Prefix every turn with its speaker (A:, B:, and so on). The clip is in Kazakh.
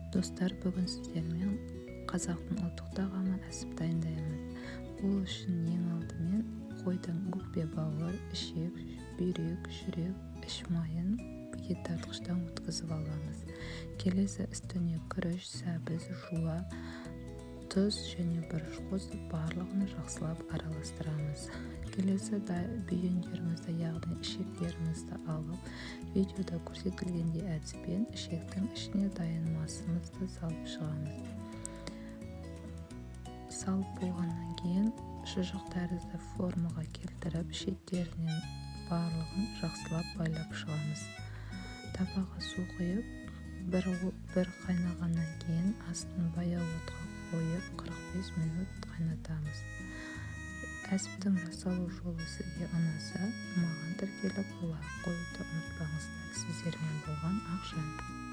A: Достар, бүгін сіздермен қазақтың ұлттық тағамы әсіп дайындаймыз. Ол үшін ең алдымен қойдың өкпе, бауыр, ішек, бүйрек, жүрек, іш майын ет тартқыштан өткізіп аламыз. Келесі үстіне күріш, сәбіз, жуа, тұз және бұрыш қосып, барлығын жақсылап араластырамыз. Келесі бүйендерімізді, яғни ішектерімізді алып, видеода көрсетілгендей әдіспен ішектің ішіне дайын масымызды салып шығамыз. Салып болғаннан кейін шұжық тәрізді формаға келтіріп, шеттерінен барлығын жақсылап байлап шығамыз. Табаға су құйып, бір қайнағаннан кейін астын баяу отқа қойып, 45 минут қайнатамыз. Әсіптің жасалу жолы сізге ұнаса, маған тіркеліп, лайк қоюды ұмытпаңыздар. Сіздермен болған Ақжан.